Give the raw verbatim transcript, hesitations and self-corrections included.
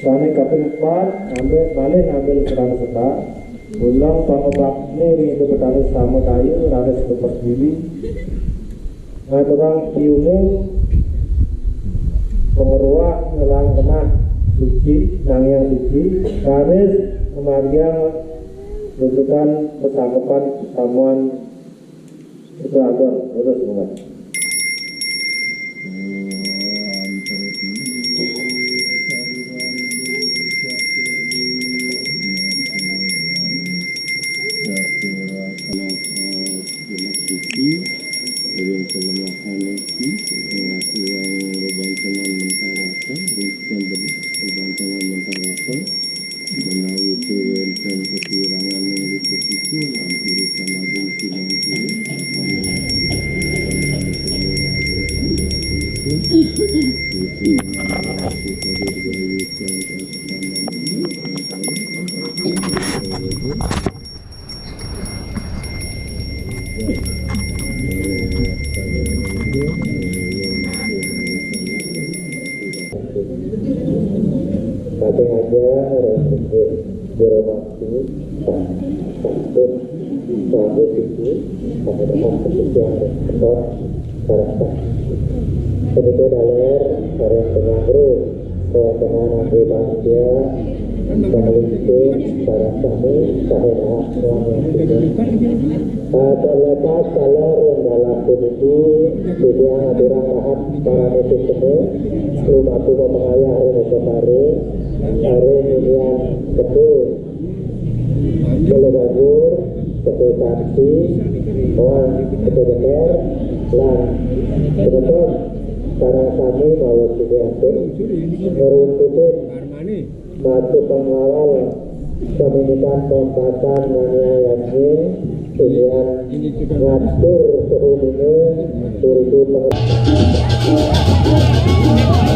Sané kaping empat, ngambil, malih ngambil peran serta, ulang pangobakti ring Ida Betara Samudaya, raris kepertiwi, ngaturang piuning pangeruak ngelang genah suci, nang yang suci, raris ngamargiang runtutan pasangkepan pasamuan. Ida Agung, terus, Mas. Menawi wénten kakurangan ring luput ipun, ampuri pangagem sinampura, Tapi aja orang pikir di rumah ini, tak, tak, tak, tak, tak, tak, tak, tak, tak, tak, Ketika daler, sareng panyanggra, kawéntenan anggé panitia, panglingsir, sareng sami, saha dahat. Ah, terlepas taler ring dalah puniki, titiang aturang rahat parama suksma, lumaku pangayah ring Eka Pare, ring ninian kebo. Kula bagur, kebo santi, wan kebo geter, lan semeton sareng sami maos sugih antuk ngruntutin masa pengawal pamimitan pempatan nganiayanya, titiang ngatur suhunina turtu pengetahuan.